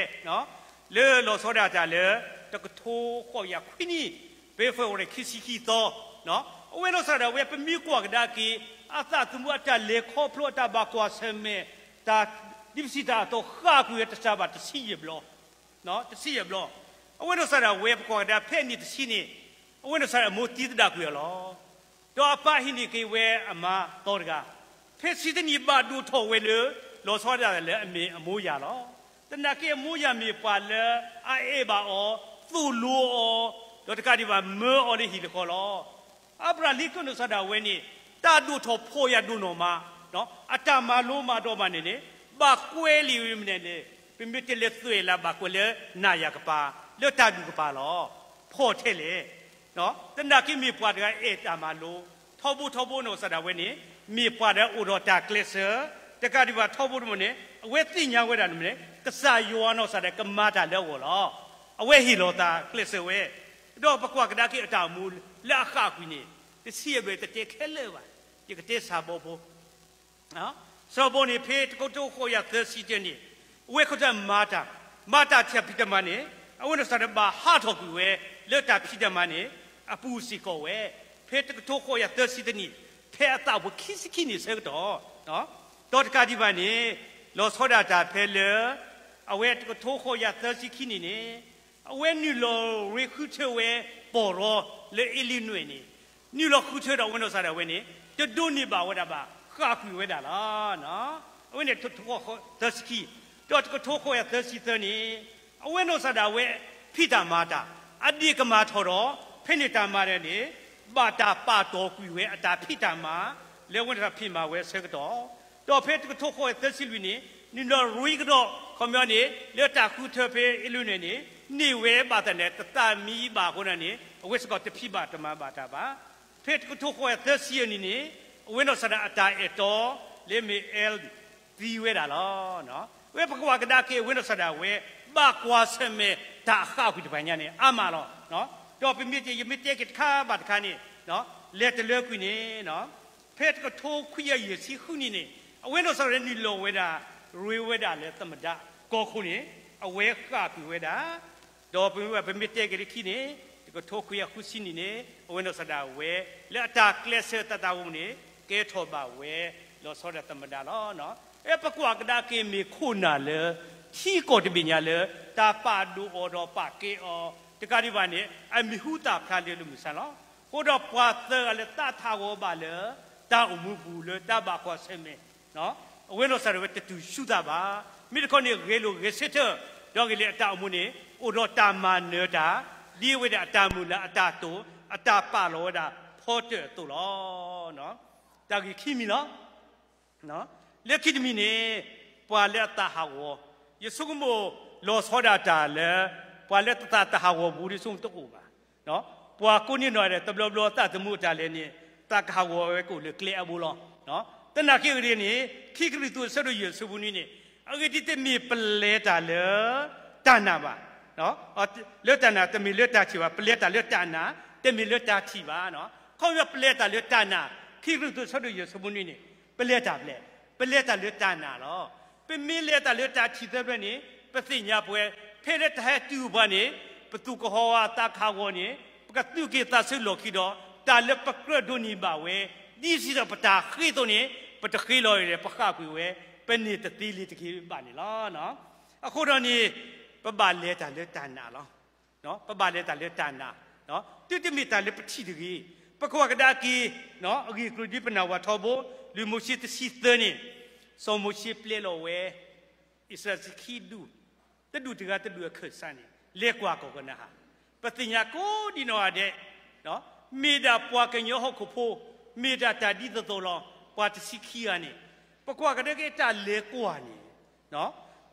လၢလီၤဆီဒၣ်တၢ်လၢ တကထိဃိးကယၤခွံနံၣ် ဖ့ၤဘြူၤအါရံၤခံဆံခံသီ, အဝဲနီၢ်စၢ်ဒၣ်ဝဲ ပမ့ၢ်ကွၢ်ကဒါက့ၤ အသးသမူအတၢ်လဲၤခီဖျိအတၢ်ဘၣ်ကွၢ်ဆၢၣ်မဲာ် တၢ်ဒ်ပစံးတၢ်အသိးဃၣ်ကွံာ်ဝဲတစှၤဘၣ်တဆံယဲၢ်ဘျီ တဆံယဲၢ်ဘျီ, အဝဲနီၢ်စၢ်ဒၣ်ဝဲပကွၢ်ကဒါဖဲအနံၣ်တဆံန့ၣ် အဝဲနီၢ်စၢ်ဒၣ်အမိၢ်သံသဒၣ်ကွံာ်အီၤလီၤ. ဒီးအပၢ်ဟံးန့ၢ်က့ၤဝဲအမါသီတဂၤ, ဖဲဆံတနံၣ်ဘၣ်ဒိၣ်ထီၣ်ဝဲလၢ လီၤဆီဒၣ်တၢ်လၢအမ့ၢ်အမိၢ်ယၤလီၤ. သနာ်က့အမိၢ်ယၤမ့ၢ်ပှၤလၢအအဲၣ်ဘၣ်အီၤ, သိၣ်လိအီၤ, ဒီးတကးဒံးဘၣ်မၢအီၤလၢဟံၣ်တဃီလီၤ. အၤဘြၤဟၣ်လ့ကၢၢ်နီၢ်စၢ်ဒၣ်ဝဲန့ၣ် တၢ်ဒိၣ်ထီၣ်ဖှီၣ်ယာ်ဒိၣ်နီၢ်မး, အတၢ်မၤလိမၤဒိးမးန့ၣ်န့ၣ် ဘၣ်ကွဲးလံာ်ဝဲမနုၤလဲၣ်, ပမ့ၢ်တဲလၢသွဲၣ်လၢဘၣ်ကွဲးလၢနၤယၤကပၤ, လၢတၢ်ဒူၣ်ကပၤလီၤ. ဖှီၣ်ထဲလဲၣ် သနာ်က့မ့ၢ်ပှၤတဂၤအဲၣ်တၢ်မၤလိ, ထီဘိထီဘိနီၢ်စၢ်ဒၣ်ဝဲန့ၣ် မ့ၢ်ပှၤဒီးအိၣ်ဒီးတၢ်ကျဲးစၢး, တကးဒံးဘၣ်ထီဘိတမံၤန့ၣ် အဝဲသ့ၣ်ညါဝဲဒၣ်န့ၣ် ကစၢ်ယွၤနီၢ်စၢ်ဒၣ်ကမၤတၢ်လၢအဂီၢ်လီၤ. အဝဲဟ့ၣ်လီၤသးကျဲးစၢးဝဲ, ဒီးပကွၢ်ကဒါက့ၤအတၢ်အိၣ်မူလၢအဃၣ်ကွံာ်န့ၣ် တဆံအဘ့ၣ်တတဲခဲလၢာ်ဘၣ်, ယကတဲစှၤဘီဖိ စီၤဘီန့ၣ် ဖဲတကထိဃိးကယၤသၢဆံတၢန့ၣ် အဝဲခိၣ်တၢ်မၤတၢ်, မၤတၢ်တၢ်ဖံးတၢ်မၤန့ၣ် အဝဲနီၢ်စၢ်ဒၣ်ဘၣ်ဟးထီၣ်ကွံာ်ဝဲ လၢတၢ်ဖံးတၢ်မၤန့ၣ် အပူၤစ့ၢ်ကီးဝဲ, ဖဲတကထိဃိးကယၤသၢဆံတနံၣ် ဖဲအသးအိၣ်ခံဆံခံနံၣ်ဆၢကတီၢ်, ဒီးတကးဒံးဘၣ်န့ၣ် လီၤဆီဒၣ်တၢ်ဖဲလၢ အဝဲတကထိဃိးကယၤသၢဆံခံနံၣ်န့ၣ် အဝဲနုာ်လီၤရ့ဃုထၢဝဲ ပီၢ်ရီ လၢအ့လံနွဲၣ်န့ၣ်, နုာ်လီၤဃုထၢဒီးအဝဲနီၢ်စၢ်ဒၣ်ဝဲန့ၣ် တဒိးန့ၢ်ဘၣ်ဝဲဒၣ်ဘၣ် ဃၣ်ကွံာ်ဝဲဒၣ်လီၤ. အဝဲန့ၣ်တကထိဃိးသၢဆံခံ, ဒီးတကထိဃိးကယၤသၢဆံသၢန့ၣ် အဝဲနီၢ်စၢ်ဒၣ်ဝဲ ဖံးတၢ်မၤတၢ် အဒ့ၣ်ကမၣ်ထီၣ်ဒီး ဖဲန့ၣ်တၢ်မၤဒီးန့ၣ် ဘၣ်တၢ်ပာ်တီၢ်ကွံာ်ဝဲအတၢ်ဖံးတၢ်မၤ လၢအဝဲန့ၣ်တၢ်ဖံးမၤဝဲအဆၢကတီၢ်, ဒီးဖဲတကထိဃိးသၢဆံလွံၢ်န့ၣ် နုာ်လီၤရ့ကဒီး ခီပညီန့ၣ် လၢတၢ်ဃုထၢဖဲအ့လံနွဲၣ်န့ၣ် န့ၢ်ဝဲဘၣ်သးန့ၣ် တသးမံဘၣ်အဃိန့ၣ် အဝဲစ့ၢ်ကီးတဖံးဘၣ်တမၤဘၣ်တၢ်ဘၣ်. ဖဲတကထိဃိးသၢဆံအနံၣ်န့ၣ် အဝဲနီၢ်စၢ်ဒၣ်အတၢ်အဲၣ်တီ လၢမ့ၢ်အဲလ် သံဝဲဒၣ်လီၤ. ဝဲပကွၢ်ကဒါက့ၤအဝဲနီၢ်စၢ်ဒၣ်ဝဲ ဘၣ်ကွၢ်ဆၢၣ်မဲာ်တၢ်အဃၣ်ကွံာ်တဖၣ်ညါန့ၣ် အါမးလီၤ. ဒီးပမ့ၢ်တဲ ယမ့ၢ်တဲက့ၤတခါဘၣ်တခါန့ၣ် လဲၤတလၢကွံာ်န့ၣ် ဖဲတကထိခွံကယၤယဲၢ်ဆံဃုနံၣ်န့ၣ် အဝဲနီၢ်စၢ်ဒၣ်နုာ်လီၤဝဲဒၣ် ရ့ဝဲဒၣ်လၢသမ္မတကီၢ်ခိၣ်န့ၣ် အဝဲဃၣ်ကွံာ်ဝဲဒၣ် ဒီးပမ့ၢ်ဝဲပမ့ၢ်တဲက့ၤလၢခံန့ၣ် တကထိခွံကယၤဃုဆံနံၣ်န့ၣ် အဝဲနီၢ်စၢ်ဒၣ်ဝဲ လၢအတၢ်ကျဲးစၢးသးသးဝံၤန့ၣ် ကဲထီၣ်ဘၣ်ဝဲ လီၤဆီဒၣ်သမ္မတလီၤ. အဲပကွၢ်ကဒါက့ၤမ့ၢ်ခိၣ်နၢ်လၢ ထံကီၢ်တဘ့ၣ်ညါလၢ တၢ်ပာ်ဒိၣ်အီၤဒီးပာ်ကဲအီၤ တကးဒံးဘၣ်န့ၣ် အမံၤဟူသၣ်ဖျါလၢလၢမုၢ်ဆါလီၤ. အဃိဒီးပှၤသၢဂၤလၢသးထးဂီၤဘၣ်လၢ တၢ်အိၣ်မူပူၤလၢတၢ်ဘၣ်ကွၢ်ဆၢၣ်မဲာ် အဝဲနီၢ်စၢ်ဒၣ်ဝဲတတုၤဆူသးဘၣ်. မ့ၢ်တခီန့ၣ် ဂဲၤလိာ်ဂဲၤဆၢထၢၣ် ဒီးဂ့ၤလၢအတၢ်အိၣ်မူန့ၣ် အိၣ်ဒီးတၢ်မၤနၢၤတၢ် ဒ်အဝဲဒၣ်အတၢ်မုၢ်လၢ်အတၢ်တိာ် အတၢ်ပာ်လီၤဝဲဒၣ်ဖီတၢၣ်အသိးလီၤ. တၢ်ဂ့ၢ်ခံမံၤလီၤ. လၢခံတမံၤန့ၣ် ပှၤလၢအသးဟးဂီၤ, ယဆိကမိၣ်လီၤဆီဒၣ်တၢ်လၢ ပှၤလၢတသးတဟးဂီၤဘူးဒ်ဆိကမိၣ်တအိၣ်ဘၣ်. ပှၤကိးနံၤနီၢ်ဒဲး တဘျီဘျီသးသမူအတၢ်လဲၤန့ၣ် သးကဟးဂီၤဝဲကအိၣ်လၢကျဲအဘိလီၤ. သနာ်က့အဂ့ၢ်န့ၣ် ခံကရံၣ်သူးအဆၢဒိၣ်ယဲၢ်ဆၢဖိနွံန့ၣ် အဂ့ၢ်ဒ်အံၤတမ့ၢ်ပလဲၤတၢ်လၢတၢ်နာ်ဘၣ် လၢတၢ်နာ် တမ့ၢ်လၢတၢ်ထံၣ်ဘၣ်, ပလဲၤတၢ်လၢတၢ်နာ် တမ့ၢ်လၢတၢ်ထံၣ်ဘၣ်. ခီဖျိပလဲၤတၢ်လၢတၢ်နာ် ခံကရံၣ်သူးအဆၢဒိၣ်ယဲၢ်ဆၢဖိနွံန့ၣ် ပလဲၤတၢ်ပလဲၤ, ပလဲၤတၢ်လၢတၢ်နာ်လီၤ. ပမ့ၢ်လဲၤတၢ်လၢတၢ်ထံၣ်သၢဖျၢၣ်န့ၣ် ပသ့ၣ်ညါပှဲၤ ဖဲလၢတၢ်ဟဲတုၤပှၤန့ၣ် ပသူၣ်ကဟီၣ်ဝဲသးကဟးဂီၤန့ၣ် ပကသူၣ်က့ၤသးဆၢလီၢ်ခံဒီး တၢ်လၢပကြၢးဒိးန့ၢ်ဘၣ်ဝဲ ဒ်စံးဒီးပတၢ်ဃ့အသိးန့ၣ် ပတဃ့လီၤဒီး ပဃၣ်ကွံာ်ဝဲ ပန့ၢ်တသ့လၢၤတဂ့ၤဘၣ်န့ၣ်လီၤ. အဃိဒီးန့ၣ် ပဘၣ်လဲၤတၢ်လၢတၢ်နာ်လီၤ. ပဘၣ်လဲၤတၢ်လၢတၢ်နာ်, သုတမ့ၢ်တၢ်လၢပထံၣ်တဂ့ၤ. ပကွၢ်ကဒါက့ၤ အဂ့ၢ်အကျိၤဒ်ပနၢ်ဟူထီဘိ လံာ်မိၤၡ့တဆံသၢန့ၣ် စီၤမိၤၡ့ပျဲလီၤဝဲ အံၣ်စရ့လးစံခံဒူၣ်, တဒူၣ်တဂၤတဒူၣ်အခၢၣ်စးန့ၣ် လဲၤကွၢ်ကီၢ်ကနၤအၣ်. ပသ့ၣ်ညါကိးဒံနီၢ်ဂၤဒဲး မ့ၢ်ဒၣ်ပှၤကညီဟီၣ်ခိၣ်ဖိ မ့ၢ်တၢ်တၢ်ဒ်သိးသိးလီၤ. ပှၤတဆံခံဂၤန့ၣ် ပကွၢ်ကဒါက့ၤတၢ်လဲၤကွၢ်န့ၣ်,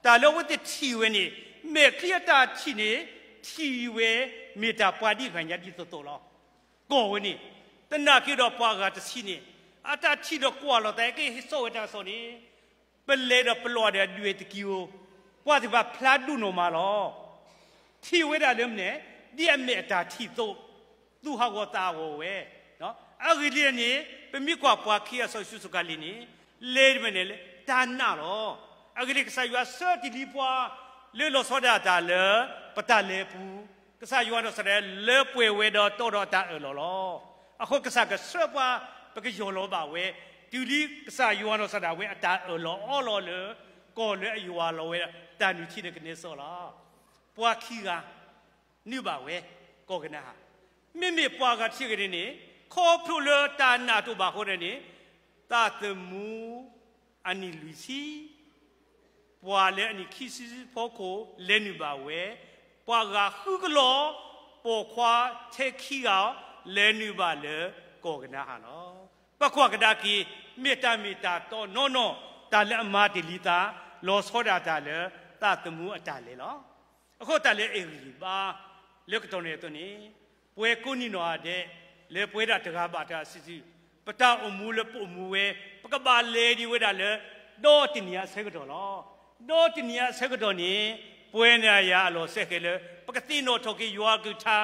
တၢ်လၢအဝဲသ့ၣ်ထံၣ်ဝဲန့ၣ်, မဲာ်ချံအတၢ်ထံၣ်န့ၣ် ထံၣ်ဝဲ မ့ၢ်တၢ်ပှၤဒ်ဂၤညါဒ်သိးသိးလီၤ. ကိးဝဲန့ၣ်, သနာ်က့ဒီးပှၤဂၤတဆံန့ၣ် အတၢ်ထံၣ်ဒီးကွၢ်လီၤသး ကဟ့ၣ်ဆီၣ်ဝဲတၢ်ကစီၣ်န့ၣ် ပလဲၤဒီးပလီၢ်ဒီးဒွဲၣ်တကံဧိၤ, ပှၤသ့ၣ်တဖၣ်ဖျါဒိၣ်နီၢ်မးလီၤ. ထံၣ်ဝဲဒၣ်လၢမနုၤလဲၣ်, ဒ်အမဲာ်အတၢ်ထံၣ်အသိး, သူၣ်ဟးဂီၤသးဟးဂီၤဝဲ. အဂ့ၢ်ဒ်လဲၣ်န့ၣ် ပမ့ၢ်ကွၢ်ပှၤခံဂၤစီၤယိၤၡူးကၤလံးန့ၣ် လဲၤတမံၤန့ၣ်လၢတၢ်နာ်လီၤ. အဂ့ၢ်ဒ်လဲၣ် ကစၢ်ယွၤဆှၢတ့ၢ်လံပှၤ လၢလီၤဆီဒၣ်တၢ်လၢ ပတၢ်လဲၤအပူၤ, ကစၢ်ယွၤနီၢ်ကစၢ်ဒၣ်ဝဲလၢပှဲၤဝဲဒီးတီဒီးအတၢ်အၢၣ်လီၤလီၤ. အဃိကစၢ်ကဆှၢပှၤ ပကယီၢ်လီၤဘၣ်ဝဲ တုၤလံကစၢ်ယွၤနီၢ်ကစၢ်ဒၣ်ဝဲအတၢ်အၢၣ်လီၤအီလီၤလၢ ကီၢ်လၢအယွၤလီၤဝဲဒၣ် တၢ်နုၢ်ထံဒီးကနဲစီလီၤ. ပှၤခံဂၤ နုာ်ဘၣ်ဝဲ ကိးကနၣ်ဟါ, မ့မ့ၢ်ပှၤဂၤတဆံဂၤန့ၣ်န့ၣ် ခီဖျိလၢတၢ်နာ်တအိၣ်ဘၣ်အဃိန့ၣ်န့ၣ် သးသမူအနံၣ်လွံၢ်ဆံ ပှၤလၢအနံၣ်ခံဆံဖီခိၣ်လဲၤနုာ်ဘၣ်ဝဲ, ပှၤဂၤဃုကလီၤ ပိာ်ခွါထဲခံဂၤ လဲၤနုာ်ဘၣ်လၢကိးကနၣ်ဟါလီၤ. ပကွၢ်ကဒါက့ၤ မ့ၢ်တၢ်မ့ၢ်တၢ်တီနီၢ်နီၢ် တၢ်လၢအမၤတ့ၢ်လံသး လီၤဆီဒၣ်တၢ်လၢသးသမူအတၢ်လဲၤလီၤ. အဃိတၢ်လၢအဂံၢ်ဘါ လၢကတီၢ်န့ၣ်အသိးန့ၣ် ပှၤကိးနံၣ်နီၢ်ဂၤဒဲး လၢပဝဲဒၣ်တဂၤဘၣ်တဂၤစုာ်စုာ် ပတၢ်အိၣ်မူလၢပအိၣ်မူဝဲ ပကဘၣ်လဲၤဒံးဝဲဒၣ်လၢ ဒီတနံၤအဆၢကတီၢ်လီၤ. ဒီတနံၤအဆၢကတီၢ်န့ၣ် ပဝဲနၤယၤအလီၢ်စဲဃဲၤလၢ ပကသ့ၣ်နီၣ်ထီၣ်က့ၤယွၤကလုၢ်ကထါ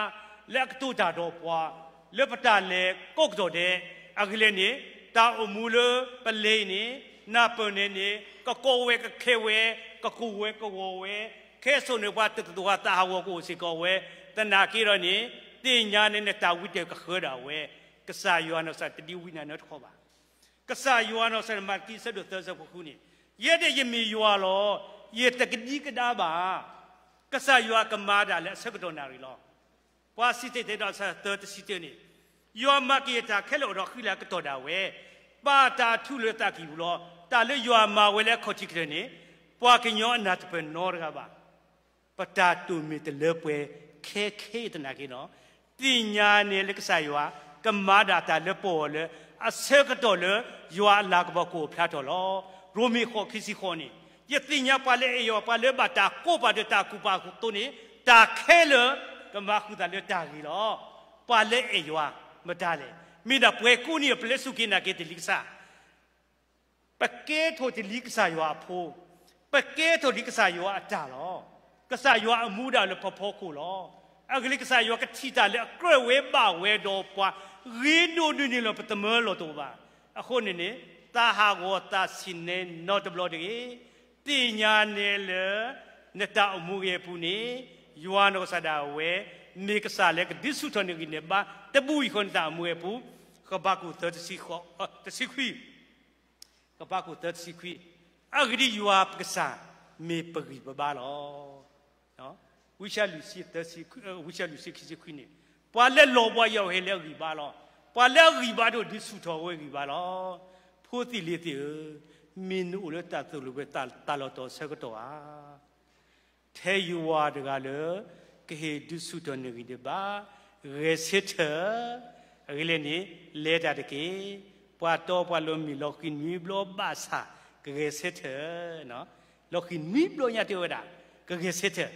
လၢအကတိၤတၢ်ဒီးပှၤ လၢပတၢ်လဲၤကိးကတီၢ်ဒဲး, အဂ့ၢ်လဲၣ်န့ၣ် တၢ်အိၣ်မူလၢပလဲၤအံၤန့ၣ် နၢ်ပၢၢ်န့ၣ်န့ၣ် ကကီဝဲကခဲဝဲ, ကကိၢ်ဝဲကဂီၤဝဲ, ခဲစိာ်န့ၣ်ပှၤတသ့ၣ်ညါသးဟးဂီၤကအိၣ်စ့ၢ်ကီးဝဲ, သနာ်က့ဒီးန့ၣ် သ့ၣ်ညါန့ၣ်နတၢ်ဝံတၢၢ်ကဃၢဒၣ်ဝဲ, ကစၢ်ယွၤနီၢ်ကစၢ်တဒ်ဝံနၤနၢတခီဘၣ်. ကစၢ်ယွၤနီၢ်ကစၢ်န့ၣ် မၤသဲဆၢဒိၣ်သၢဆၢဖိဃုန့ၣ်, ယဲဒၣ်ယမ့ၢ်ယွၤလီၤ, ယတကဒံကဒါဘၣ်. ကစၢ်ယွၤကမၤတၢ်လၢအဆၢကတီၢ်နၣ်ရံၣ်လီၤ. ပှၤစံၣ်တဲၤတဲလီၤအဆၢသၢတဆံတၢန့ၣ်, ယွၤမၤက့ၤယတၢ်ခဲလၢာ်အိၣ်ဒီးဃံလၤကတီၢ်ဒၣ်ဝဲ, ပာ်တၢ်အထူလၢသးကံၢ်ပူၤလီၤ. တၢ်လၢယွၤမၤဝဲလၢအခီၣ်ထံးကတၢၢ်န့ၣ် ပှၤကညီအနၢ်တပၢၢ်နီတဂၤဘၣ်. ပတၢ်တိၢ်မ့ၢ်တလၢပှဲၤခဲခဲအံၤသနာ်က့ဒီး, သ့ၣ်ညါန့ၣ်လၢကစၢ်ယွၤ ကမၤဒၣ်တၢ်လၢပဂီၢ်လၢ အဆၢကတီၢ်လၢ ယွၤအလၤကပီၤကအိၣ်ဖျါထီၣ်လီၤ. ရိမ့ၤဃိးခံဆံဃိးန့ၣ်, ယသ့ၣ်ညါပှၤလၢအဲၣ်ယွၤ ပှၤလၢဘၣ်တၢ်ကိးပာ်ဒီးတၢ်ကူၣ်ပာ်ကူၣ်သိးန့ၣ် တၢ်ခဲလၢာ်ကမၤဃုာ်သးလၢတၢ်ဂ့ၤလီၤ. ပှၤလၢအဲၣ်ယွၤမတၤလဲၣ်. မ့ၢ်ဒၣ်ပှၤကိးနံၣ်အပျဲၢ်စူၢ်က့ၤနာ်က့ၤတ့ၢ်လံကစၢ် ပကဲထီၣ်တ့ၢ်လံကစၢ်ယွၤအဖိ, ပကဲထီၣ်လံကစၢ်ယွၤအတၢ်လီၤ. ကစၢ်ယွၤအမူဒါလၢပဖီခိၣ်လီၤ. အဂ့ၢ်လၢကစၢ်ယွၤကထံၣ်တၢ်လၢအကြၢးဝဲဘၣ်ဝဲဒီးပှၤ ဂ့ၤဒိၣ်ဒိၣ်န့ၣ်လီၤ ပတမၢလီၤတအိၣ်ဘၣ်. အဃိန့ၣ်န့ၣ် သးဟးဂီၤသးဆံးနဲနီတဘျီတဂ့ၤ. သ့ၣ်ညါနဲလၢ နတၢ်အိၣ်မူဂ့ၤအပူၤန့ၣ် ယွၤနီၢ်ကစၢ်ဒၣ်ဝဲ မ့ၢ်ကစၢ်လၢကဒုးဆူၣ်ထီၣ်နဂံၢ်နဘါ တဘူၣ်အံၤဃီနတၢ်အိၣ်မူဂ့ၤအပူၤ, ဃဘးကူာ်သၢတဆံခွံ ဃဘးကူာ်သၢတဆံခွံ, အဂ့ၢ်ဒ်အံၤ, ယွၤပကစၢ်မ့ၢ်ပဂံၢ်ပဘါလီၤ. ဝံယၡါယၤလွံၢ်ဆံသၢဆံ, ဝံယၡါယၤလွံၢ်ဆံခံဆံခွံန့ၣ်, ပှၤလၢလီၤဘှံးယွၤဟဲလၢအဂံၢ်ဘါလီၤ. ပှၤလၢအဂံၢ်ဘါဒိၣ်ဒုးဆူၣ်ထီၣ်ဝဲအဂံၢ်ဘါလီၤ. ဖိသ့ၣ်လံၤသ့ၣ်ဧၢ, မ့ၢ်နအိၣ်လၢတၢ်သိၣ်လိပှဲၤသးလီၤတံၢ်အဆၢကတီၢ်ဧါ. ထဲယွၤတဂၤလၢ ကဟ့ၣ်ဒုးဆူၣ်ထီၣ်နဂံၢ်နဘါ, ဂဲၤဆၢထၢၣ်, အဂ့ၢ်လဲၣ်န့ၣ် လဲၤတၢ်တက့ၢ်. ပှၤတီပှၤလိၤမ့ၢ်လီၤဃံၤနွံဘျီဘၣ်ဆၣ် ကဂဲၤဆၢထၢၣ်, လီၤဃံၤနွံဘျီညါတဲဝဲဒၣ်, ကဂဲၤဆၢထၢၣ်,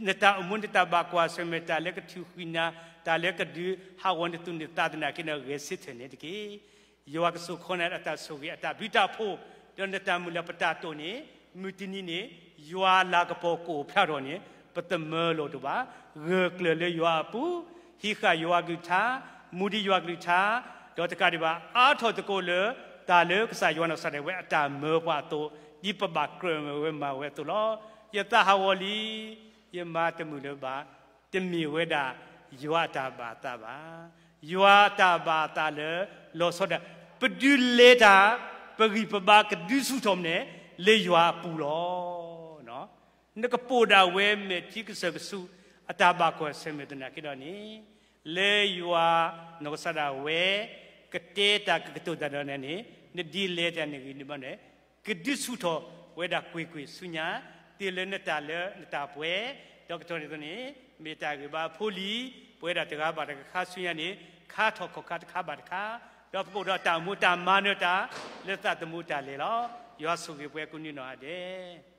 နတၢ်အိၣ်မူနတၢ်ဘၣ်ကွၢ်ဆၢၣ်မဲာ် တၢ်လၢကထုးဃံနၤ, တၢ်လၢကဒုးဟးဂီၤနသူၣ်နသးသနာ်က့န့ၣ် ဂဲၤဆၢထၢၣ်န့ၣ်တက့ၢ်. ယွၤကစိာ်ခီနၤအတၢ်ဆိၣ်ဂ့ၤ အတၢ်ဘျုးတၢ်ဖှိၣ်, ဒီးနတၢ်မုၢ်လၢ်ပတၢ်တိာ်န့ၣ် မုၢ်တနံၤန့ၣ် ယွၤအလၤကပီၤကအိၣ်ဖျါထီၣ်န့ၣ် ပတမၢလီၤတအိၣ်ဘၣ်. ဂၢၢ်ကျၢၤလၢယွၤအပူၤ, ဟံးဃာ်ယွၤကလုၢ်ကထါ, မူဒံးယွၤကလုၢ်ကထါ, ဒီးတကးဒံးဘၣ် အါထီၣ်သကိးလၢ တၢ်လၢကစၢ်ယွၤနီၢ်ကစၢ်ဒၣ်ဝဲအတၢ်မၢပှၤအသိး, ဒ်ပဘၣ်ကြၢးမၤဝဲမၤဝဲအသိးလီၤ. ယသးဟးဂီၤလံ, ယမၤတမုာ်လၢၤဘၣ်, တမ့ၢ်ဝဲဒၣ် ယွၤအတၢ်ဘၣ်အသးဘၣ်. ယွၤအတၢ်ဘၣ်အသးလၢ လီၤဆီဒၣ်, ပဒုးလဲၤတၢ်, ပဂံၢ်ပဘါကဒုးဆူၣ်ထီၣ်မးန့ၣ် လၢယွၤအပူၤလီၤ. နကပိာ်ဒၣ်ဝဲမဲာ်ထံကစၢၢ်ကဆူး အတၢ်ဘၣ်ကွၢ်ဆၢၣ်မဲာ်သနာ်က့ဒီးန့ၣ်, လၢယွၤနီၢ်ကစၢ်ဒၣ်ဝဲ ကတဲတၢ်ကကတိၤတၢ်ဒီးနၤန့ၣ် နဒ်လဲၤတၢ်နဂံၢ်နဘါန့ၣ် ကဒုးဆူၣ်ထီၣ်ဝဲဒၣ်ကွ့ၢ်ကွ့ၢ်ဆူညါ, တုၤလၢနတၢ်လၢနတၢ်ပှဲၤ, ဒီးကတီၢ်န့ၣ်အသိးန့ၣ် မ့ၢ်တၢ်ဂ့ၢ်ဘါအဖိလံၤ, ပဝဲဒၣ်တဂၤဘၣ်တဂၤခါဆူညါန့ၣ် ခါထီၣ်ခီၣ်ခါတခါဘၣ်တခါ, ဒီးသကိးဒီးတၢ်အိၣ်မူတၢ်မၤနၢၤတၢ် လၢသးသမူတၢ်လဲၤလီၤ. ယွၤဆိၣ်ဂ့ၤပှၤကိးနီၢ်ဂၤဒဲး.